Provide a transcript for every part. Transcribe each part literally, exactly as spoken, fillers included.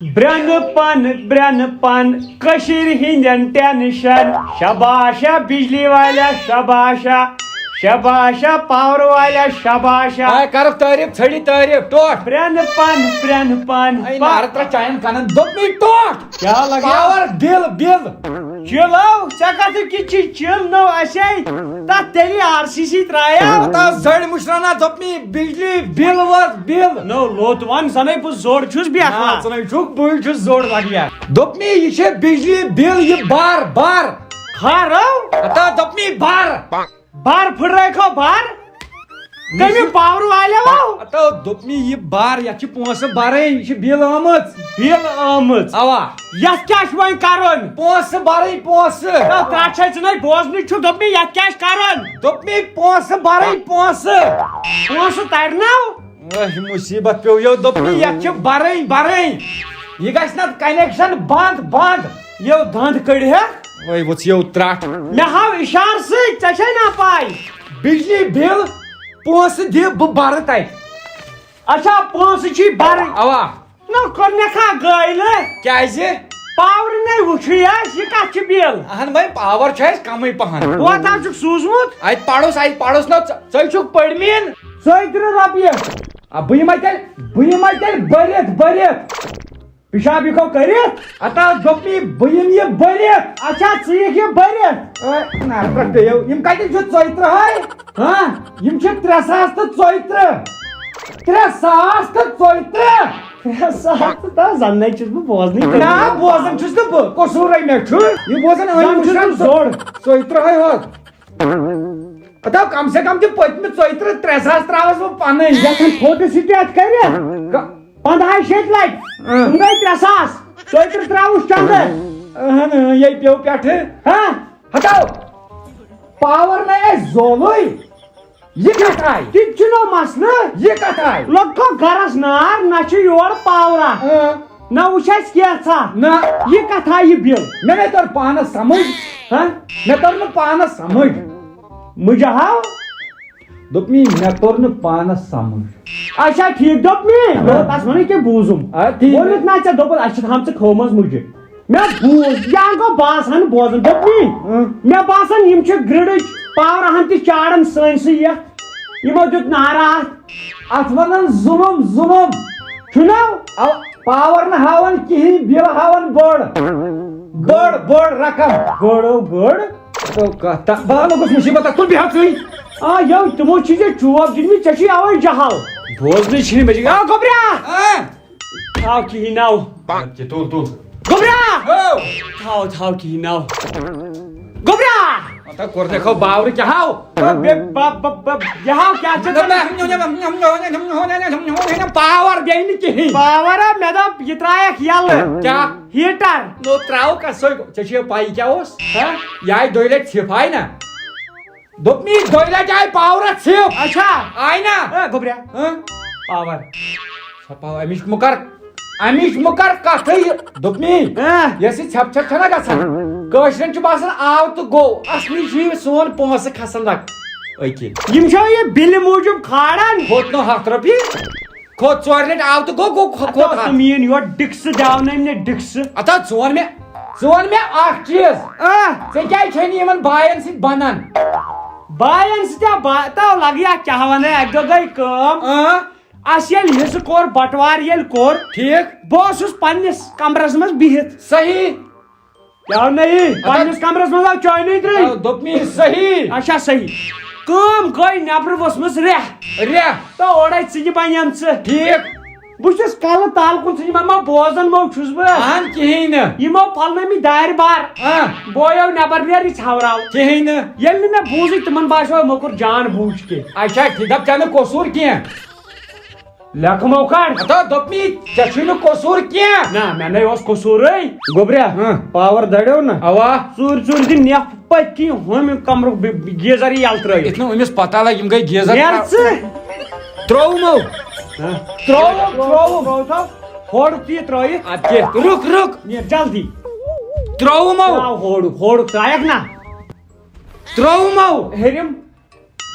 برٛنہٕ پن، برٛنہٕ پن، کٔشیٖرِ ہِنٛدٮ۪ن ٹینشن۔ شباشا بجلی والا، شباشا، شباشا پاور والا، شباشا۔ آ، کرُکھ تعریف، ژھٔڑی تعریف، ٹوٹھ۔ برٛنہٕ پن، برٛنہٕ پن، اے پا- نارٕ ترٛا چاین کنن، دوٚپمَے ٹوٹھ۔ کیٛاہ لگیو؟ Power bill, bill. چلو، ژےٚ کتھ کِتھ چھی چِل نو اسے؟ تتھ تیٚلہِ آر سی سی ترٛایو۔ تتھ زٔڑۍ مُشرانا دوٚپمَے بجلی بِل وٲژ بِل۔ نو لوٚت ون زنے بہٕ زوٚڑ چھُس بیٹھا۔ نا، ژٕ نَے چھُکھ، بٕے چھُس زوٚڑ لگیا۔ دوٚپمَے یہِ چھے بجلی بِل، یہِ بار، بار۔ ہارو؟ ہتا دوٚپمَے بار۔ بار پھٕٹرٲیکھو بار۔ کٔمہِ پاورٕ والیو؟ ہتا دوٚپمَے یہِ بار، یتھ چھِ پونٛسہٕ برٕنۍ، یہِ چھِ بِل آمٕژ۔ بِل آمٕژ؟ اوا۔ یتھ کیٛاہ چھُ وۄنۍ کرُن؟ پونٛسہٕ برٕنۍ، پونٛسہٕ۔ تتھ ترٛٹھ چھے ژٕ نَے بوزنٕے چھُکھ، دوٚپمَے یتھ کیٛاہ چھُ کرُن؟ دوٚپمَے پونٛسہٕ برٕنۍ، پونٛسہٕ۔ پونٛسہٕ ترنو؟ اے، مُصیٖبت پیوٚو یو، دوٚپمَے یتھ چھِ برٕنۍ، برٕنۍ۔ یہِ گژھِ نہ کنیکشن بنٛد، بنٛد۔ یو دند کٔڑۍ ہے۔ وۄنۍ وٕژھ یو ترٛٹھ۔ مےٚ ہاو اشارٕ سۭتۍ، ژےٚ چھے نا پاے؟ بجلی بِل، پونٛسہٕ دِ، بہٕ برٕ تتہِ۔ اچھا، پونٛسہٕ چھی برٕنۍ۔ اوا۔ نہ، کوٚر مےٚ کھا گٲلۍ؟ کیٛازِ؟ پاورٕ نے وٕچھُے اَسہِ، یہِ کَتھ چھِ بِل؟ اہن وۄنۍ پاور چھُ اَسہِ کَمٕے پَہَن۔ کوتاہ چھُکھ سوٗزمُت؟ اَتہِ پَرُس، اَتہِ پَرُس نہ، ژٕ، ژٕے چھُکھ پٔرمٕتۍ۔ ژۄیہِ تٕرٛہ رۄپیہِ۔ آ، بہٕ یِمَے تیٚلہِ، بہٕ یِمَے تیٚلہِ بٔرِتھ، بٔرِتھ۔ پِشاب یِکھو کٔرِتھ؟ اَتھ حظ دوٚپمَے بہٕ یِمہٕ یہِ بٔرِتھ۔ اچھا، ژٕ یِکھ یہِ بٔرِتھ؟ اے، نہ، پٮ۪ٹھ پیٚیو۔ یِم کَتہِ چھِ ژۄیہِ تٕرٛہَے؟ ہاں؟ یِم چھِ ترٛےٚ ساس تہٕ ژۄیہِ تٕرٛہ۔ ترٛےٚ ساس تہٕ ژۄیہِ تٕرٛہ۔ ترٛےٚ ساس تہٕ دَہ، زَنَے چھُس بہٕ بوزنٕے۔ نہ، بوزان چھُس نہٕ بہٕ، قصوٗرے مےٚ چھُ۔ یہِ بوزان أنۍ زَن چھُس وٕچھان بہٕ زوٚڑ۔ ژۄیہِ تٕرٛہَے ہوت۔ ہتاو، کم سے کم تہِ پٔتمہِ ژۄیہِ تٕرٛہ، ترٛےٚ ساس ترٛاوَس بہٕ پَنٕنۍ۔ یَتھ فوٹو سٹیٹ کٔرِتھ۔ گ- پنٛدہَے شیٚتہِ لَٹہِ۔ اۭں۔ تِم گٔے ترٛےٚ ساس۔ ژۄیہِ تٕرٛہ ترٛاوُس چندٕ۔ اہن، اۭں، یے پیوٚو پٮ۪ٹھٕ۔ ہاں؟ ہتاو، پاور نَے اَسہِ زولُے۔ یہِ کَتھ آیہِ؟ تہِ تہِ چھُنہٕ مسلہٕ۔ یہِ کَتھ آیہِ؟ لوٚگ کھو گرس نار، نہ چھُ یور پاورا۔ اۭں۔ نہ وٕچھ اَسہِ کینٛژھا۔ نہ۔ یہِ کَتھ آیہِ یہِ بِل؟ مےٚ نَے توٚر پانَس سمجھ۔ ہاں؟ مےٚ توٚر نہٕ پانَس سمجھ۔ مُجہِ ہاو۔ دوٚپمَے مےٚ توٚر نہٕ پانَس سمجھ۔ اچھا، ٹھیٖک دوٚپمَے۔ ہاں۔ تَس وَنَے کینٛہہ بوٗزُم۔ آ، ٹھیٖک۔ ووٚنُتھ نہ ژےٚ، دوٚپُتھ اَسہِ چھِ تھامژٕ کھٲومٕژ مُجہِ۔ مےٚ بوٗز، یہِ ہن گوٚو باسان بوزان، دوٚپمَے۔ ہاں۔ مےٚ باسان یِم چھِ گرٛڈٕچ پاورٕ ہن تہِ چاڑان سٲنۍسٕے یَتھ۔ یِمو دیُت نعرہ اَتھ۔ اَتھ وَنان ظُلُم، ظُلُم۔ چھُنہ؟ اَو، پاور نہٕ ہاوان کِہیٖنۍ، بِل ہاوان بٔڑ۔ بٔڑ، بٔڑ رقم۔ گٔڑ او گٔڑ۔ تو کَتھ، تَ-، بہٕ ہا لوٚگُس مُصیٖبت، تَتھ کُن بیٚہہ ژٕے۔ آ، یو، تِمو چھِ ژےٚ چوب دِتمٕتۍ، ژےٚ چھُے اَوَے جہل۔ بوزنٕے چھِنہٕ مےٚ۔ آ، گوٚبریا۔ آ۔ تھاو کِہیٖنۍ ناو۔ کہِ تُل، تُل۔ گوٚبرا! ہو! تھاو، تھاو کِہیٖنۍ ناو۔ گوٚبرا! مطلب کوٚر تۄہہِ کھو باورٕ کیٛاہ ہاو؟ بے-، ب-، ب-، ب-، یہِ ہاو کیٛاہ چھِ ژےٚ؟ پاور بیٚیہِ نہٕ کِہیٖنۍ۔ پاور ہا، مےٚ دوٚپ یہِ ترٛایَکھ یَلہٕ۔ کیٛاہ؟ ہیٖٹر۔ نو ترٛاو کَس سۭتۍ؟ ژےٚ چھےٚ پَے کیٛاہ اوس؟ ہہ؟ یہِ آیہِ دۄیہِ لَٹہِ ژھِپ، آیہِ نا؟ دوٚپمَے دۄیہِ لَٹہِ آیہِ پاورَس ژھِپ۔ اچھا۔ آیہِ نا؟ اے گوٚبریا۔ ہہ؟ پاور۔ سا پاو، اَمِچ مُکر، اَمِچ مُکر کَتھٕے۔ دوٚپمَے، اہ۔ یۄس یہِ ژھٮ۪پ ژھٮ۪پ چھَنہ گژھان، کٲشرٮ۪ن چھُ باسان آو تہٕ گوٚو، اَصلی چھُ یہِ سون پونٛسہٕ کھسان لَک أکہِ۔ یِم چھا یہِ بِلہِ موٗجوٗب کھالان؟ کھوٚت نہٕ ہَتھ رۄپیہِ، کھوٚت ژورِ لَٹہِ آو تہٕ گوٚو، گوٚو، کھوٚت ہَتھ۔ تہٕ میٛٲنۍ یورٕ ڈِکسہٕ دیٛاونٲوۍ مےٚ ڈِکسہٕ۔ اَتھ ہا ژٕ وَن مےٚ، ژٕ وَن مےٚ اَکھ چیٖز۔ اہ۔ ژےٚ کیٛازِ چھے نہٕ یِمَن باین سۭتۍ بَنان؟ باین سۭتۍ ہا با-، تو لَگہٕ یا کیٛاہ وَنَے، اَکہِ دۄہ گٔے کٲم۔ اۭں۔ اَسہِ ییٚلہِ حصہٕ کوٚر، بَٹوار ییٚلہِ کوٚر، ٹھیٖک۔ بہٕ اوسُس پننِس کمرس منٛز بِہِتھ۔ صحیح۔ کیٛاہ نہٕ یی؟ اَدٕ پننِس کمرس منٛز آو چاے نٕے ترٛٲوِتھ۔ آ، دوٚپمَے صحیح۔ اچھا، صحیح۔ کٲم گٔے، نٮ۪برٕ ؤژھمٕژ ریٚہہ۔ ریٚہہ۔ تہٕ اورے ژٕنہِ بنیمژٕ۔ ٹھیٖک۔ بہٕ چھُس کلہٕ تل کُن، ژٕنہِ ما بوزان ما چھُس بہٕ؟ اہن کِہیٖنۍ نہٕ۔ یِمو پھۄلنٲومٕتۍ دارِ بار۔ آ۔ بویو نٮ۪بر نیر، یہِ ژھٮ۪وراو۔ کِہیٖنۍ نہٕ۔ ییٚلہِ نہٕ مےٚ بوٗزٕے، تِمن باسیو مےٚ کوٚر جان بوٗچھ کینٛہہ۔ اچھا، ٹھیٖک، دَپ ژےٚ نہٕ قصوٗر کینٛہہ۔ لیکھٕ مو کڑ۔ ہتو دوٚپمَے، ژےٚ چھُے نہٕ قصوٗر کینٛہہ۔ نہ، مےٚ نے اوس قصوٗرٕے۔ گوٚبریا، ہاں۔ پاور دَریو نہ؟ اوا۔ ژوٗرِ ژوٗرِ دِ نٮ۪ف پٔتۍ کِنۍ ہُمہِ کمرُک بِ-، بِ-، گیٖزر یی یلہٕ ترٲوِتھ۔ یُتھ نہٕ أمِس پتہ لگہِ، یِم گٔے گیٖزر نیرٕ ترا-، ژٕ۔ ترٛووُمو۔ ہاں۔ ترٛووُم، ترٛووُم۔ ترٛوو تھو۔ ہورُک تہِ یہِ ترٛٲوِتھ۔ اَدٕ کیٛاہ؟ رُک، رُک۔ نیر جلدی۔ ترٛووُمو۔ ترٛاو ہورُک، ہورُک ترٛایَکھ نہ۔ ترٛووُمو۔ ہیٚرِم۔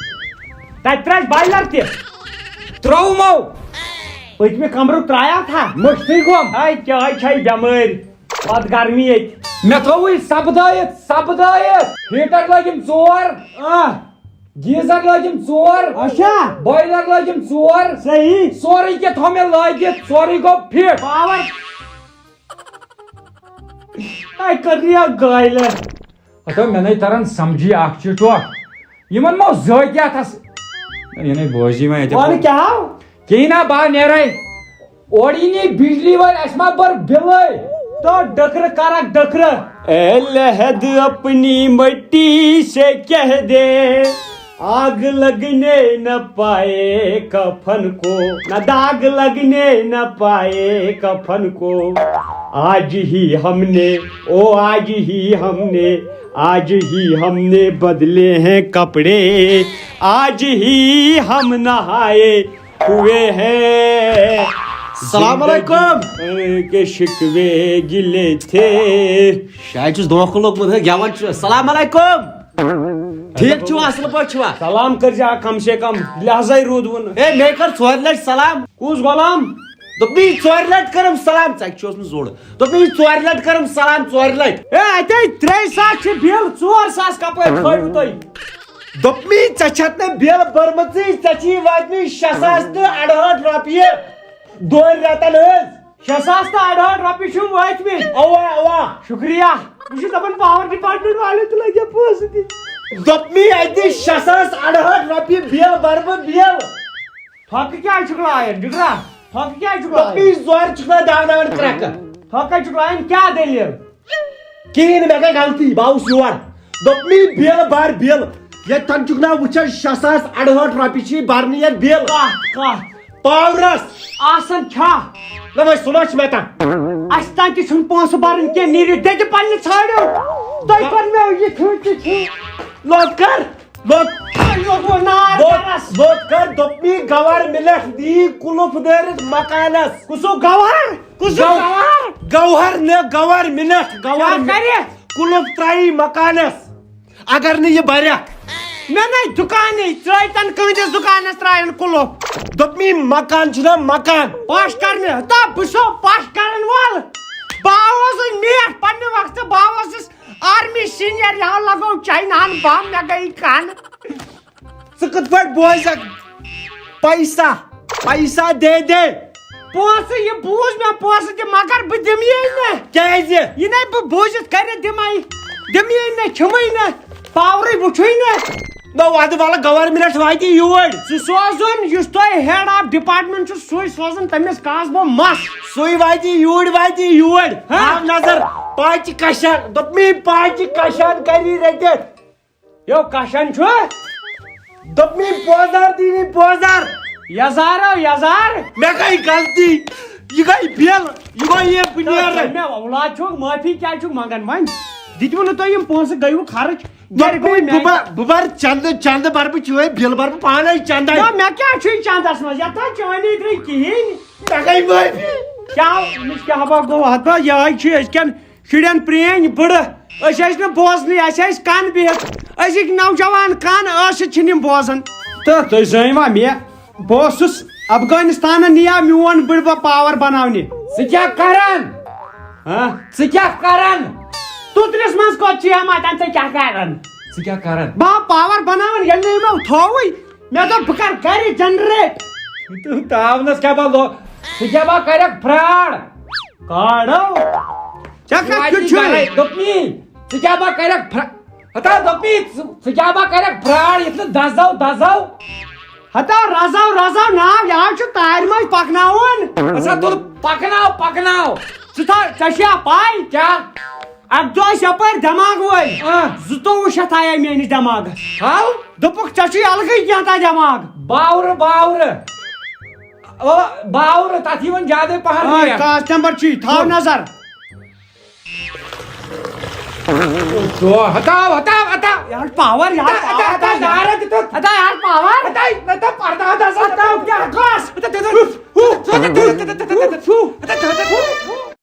تَتہِ ترٛاوِ بایلَر تہِ۔ ترٛووُمو۔ پٔتمہِ کمرُک ترٛایاتھا؟ مٔشتٕے گوٚم۔ ہے، کیٛاہ چھے بٮ۪مٲرۍ؟ پتہٕ گرمی ییٚتہِ۔ مےٚ تھووُے سپدٲیِتھ، سپدٲیِتھ۔ ہیٖٹر لٲگِم ژور، آ۔ گیٖزر لٲگِم ژور۔ اچھا۔ بویلر لٲگِم ژور۔ صحیح۔ سورُے کینٛہہ تھوٚو مےٚ لٲگِتھ، سورُے گوٚو فِٹ۔ پاور۔ ہے، کٔرنی اکھ گٲلۍ۔ ہتو مےٚ نے تران سمجھی اکھ چیٖز ٹوٹھ۔ یِمن ما اوس ذٲتی اتھس؟ یہِ نے بوزی وۄنۍ اتہِ۔ وَلہٕ کیٛاہ ہاو؟ کِہیٖنۍ نا، بہٕ نیرے۔ اورٕ یی نہٕ بجلی وٲلۍ، اَسہِ ما بٔر بِلٕے؟ تو ڈٔکرٕ کرکھ ڈٔکرٕ۔ اے لحد اپنی مٹی سے کہہ دے، آگ لگنے نہ پائے کفن کو، نہ داغ لگنے نہ پائے کفن کو۔ آج ہی ہم نے، او آج ہی ہم نے، آج ہی ہم نے بدلے ہیں کپڑے، آج ہی ہم نہائے ہوئے ہیں۔ السلام علیکم۔ زندگی کے شکوے گلے تھے۔ شاید چھُس دھوکہٕ لوٚگمُت، ہے، گٮ۪وَن چھُ۔ السلام علیکم۔ ٹھیٖک چھُوا، اَصٕل پٲٹھۍ چھُوا؟ سلام کٔرزِ ہا کم سے کم، لہذے روٗدوُن۔ ہے، مےٚ کٔر ژورِ لٹہِ سلام۔ کُس غلام؟ دوٚپمَے، ژورِ لٹہِ کٔرٕم سلام، ژَکہِ چھُ اوسمُت زوٚڑ۔ دوٚپمَے، ژورِ لٹہِ کٔرٕم سلام، ژورِ لٹہِ۔ ہے، اَتے ترٛےٚ ساس چھِ بِل، ژور ساس کَپٲرۍ تھٲوِو تُہۍ؟ دوٚپمَے، ژےٚ چھَتھ نہٕ بِل بٔرمٕژٕے، ژےٚ چھی واتنٕے شےٚ ساس تہٕ اَڑٕہٲٹھ رۄپیہِ۔ دۄن رٮ۪تن ہٕنٛز۔ شےٚ ساس تہٕ اَڑٕہٲٹھ رۄپیہِ چھِم وٲتمٕتۍ۔ اوا، اوا۔ شُکریہ۔ بہٕ چھُس دَپان پاور ڈپارٹمنٹ والٮ۪ن تہِ لَگہِ ہا پونٛسہٕ دِنۍ۔ دوٚپمَے، اَتہِ شےٚ ساس اَڑٕہٲٹھ رۄپیہِ بِل بَرٕ بہٕ بِل۔ پھۄکہٕ کیٛازِ چھُکھ لایان، جِگرا؟ پھۄکہٕ کیٛازِ چھُکھ لایان؟ دوٚپمَے، زورٕ چھُکھ نہ دیٛاوناوان کرٛٮ۪کہٕ۔ پھۄکہٕ کیٛازِ چھُکھ لایان؟ کیٛاہ دٔلیٖل؟ کِہیٖنۍ نہٕ، مےٚ گٔے غلطی، بہٕ آوُس یور۔ دوٚپمَے، بِل بَر بِل۔ ییٚتہِ تَن چھُکھ نہ وٕچھان، شےٚ ساس اَڑٕہٲٹھ رۄپیہِ چھِ بَرنہِ یَتھ بِل۔ کَتھ، کَتھ؟ پاورس۔ آسان چھا؟ نہ وۄنۍ سُہ ما چھُ مےٚ تام۔ اَسہِ تام تہِ چھُنہٕ پونٛسہٕ بَرُن کینٛہہ، نیٖرِو دٔتہِ پنٛنہِ ژھانٛڈِو۔ تۄہہِ گا- کوٚر مےٚ یہِ کھیوٚن تہِ کھیوٚن۔ لوٚت کر، لوٚت۔ تۄہہِ لوٚگوُ نار لوٚت، گرس۔ لوٚت کر، دوٚپمَے گوہر مِلٹھ دی کُلُف دٲرِتھ مکانس۔ کُسُو گوہر؟ کُسُو گو-، گوہر؟ گوہر نہٕ، گوہر مِلٹھ، گوہر کیٛاہ مِ-، کرِ؟ کُلُف ترٛایی مکانس۔ اگر نہٕ یہِ بَرٮ۪کھ۔ مےٚ نَے دُکانٕے، ژٕ ہے تَن کٕہٕنٛدِس دُکانَس ترٛایَن کُلُف۔ دوٚپمَے مکان چھُنہ مکان۔ پَش کَر مےٚ، ہتا بہٕ چھُسو پَش کَرَن وول۔ بہٕ آوُس وۄنۍ میٹھ پنٛنہِ وقتہٕ، بہٕ آوُس آرمی سینئر، یَوٕ لَگوو چایناہَن بَم، مےٚ گٔے کَن۔ ژٕ کِتھ پٲٹھۍ بوزکھ؟ پیسہ، پیسہ دے دے۔ پونٛسہٕ، یہِ بوٗز مےٚ، پونٛسہٕ دِ، مگر بہٕ دِمہٕ یے نہٕ۔ کیٛازِ؟ یہِ نے بہٕ بوٗزِتھ کٔرِتھ دِمے، دِمہٕ یے نہٕ، کھیوٚمٕے نہٕ، پاورٕے وُچھُے نہٕ۔ نہ، وَدٕ وَلہٕ گورمِنٹ واتہِ یوٗرۍ۔ سُہ سوزُن، یُس تۄہہِ ہیڈ آف ڈپارٹمنٹ چھُ، سُے سوزُن تٔمِس کاسبو مَس۔ سُے واتہِ یوٗرۍ، واتہِ یوٗرۍ۔ ہا؟ تھاو نظر، پاچہِ کشان، دوٚپمَے پاچہِ کشان کری رٔٹِتھ۔ یو کشن چھُ۔ دوٚپمَے پوزار دی نہٕ پوزار۔ یزارو یزار۔ مےٚ گٔے غلطی۔ یہِ گٔے بِل۔ یہِ گوٚو یہِ بہٕ نیرٕ۔ ژٕ مےٚ اولاد چھُکھ، معٲفی کیٛازِ چھُکھ منٛگان وۄنۍ؟ دِتوٕ نہٕ تۄہہِ یِم پونٛسہٕ، گٔیوٕ خرٕچ۔ گرِ گوٚو دوٚپمَے مےٚ۔ بہٕ بر-، بہٕ بَرٕ چندٕ، چندٕ بَرٕ بہٕ چٲنۍ بِل بَرٕ بہٕ پانَے چندَے۔ نہ، مےٚ کیٛاہ چھُے چندَس منٛز؟ یَتھ ہا چٲنی درٛے کِہیٖنۍ۔ مےٚ گٔے معٲفی۔ کیٛاہ، أمِس کیٛاہ ہا گوٚو؟ ہَتہٕ یِہوٚے چھُ أزکٮ۪ن شُرٮ۪ن پرٛٲنۍ بٕڑٕ، أسۍ ٲسۍ نہٕ بوزنٕے، اَسہِ ٲسۍ کَن بِہِتھ۔ أزِکۍ نوجوان کَن ٲسِتھ چھِنہٕ یِم بوزان۔ تہٕ تُہۍ زٲنۍ وا مےٚ، بہٕ اوسُس افغانستانَن نِیاو میون بٕڈبب پاور بناونہِ۔ ژٕ کیٛاہ کران؟ ہاں؟ ژٕ کیٛاہ کران؟ تُترِس منٛز کوٚت چھِ ہٮ۪وان تَمہِ سۭتۍ کیٛاہ کران؟ ژٕ کیٛاہ کران؟ بہٕ ہا پاور بناوان، ییٚلہِ نہٕ یِمو تھووُے، مےٚ دوٚپ بہٕ کر گرِ جنریٹ۔ تہٕ تاونس کیٛاہ بہ لو-، ژٕ کیٛاہ بہ کرکھ فراڈ؟ کاڑو۔ ژےٚ کتھ کیُتھ چھُے؟ دوٚپمی، ژٕ کیٛاہ بہ کرکھ فرا-، ہتا دوٚپمی، ژٕ، ژٕ کیٛاہ بہ کرکھ فراڈ یتھ نہٕ دزو، دزو؟ ہتا رزو، رزو ناو، یہِ حظ چھُ تارِ منٛز پکناوُن۔ ہسا تُل پکناو، پکناو۔ ژٕ تھا-، ژےٚ چھےٚ پاے؟ کیٛاہ؟ اکھ دۄہ ٲسۍ یپٲرۍ دٮ۪ماغ وٲلۍ۔ آ۔ زٕتووُہ شیٚتھ آیے میٲنِس دٮ۪ماغس۔ ہاو؟ دوٚپُکھ، "ژےٚ چھُے الگٕے کینٛہہ تام دٮ۪ماغ۔" باورٕ، باورٕ۔ او، باورٕ، تَتھ یِوان زیادَے پَہَن آ، ریٹ۔ کاسٹ نمبر چھُے، تھاو نظر۔ تو، ہٹاو، ہٹاو، ہٹاو۔ یارٕ پاور، یارٕ ہٹاو، پاور، ہٹاو، ہٹاو۔ دارٕ تہِ تَتھ۔ ہٹاو یارٕ پاور۔ ہٹاو، نہ تَتھ پردٕ ہٹاو سا۔ ہٹاو کیٛاہ گژھ؟ ہٹاو، ہٹاو، ہٹاو۔ ہٹاو، ہٹاو، ہٹاو۔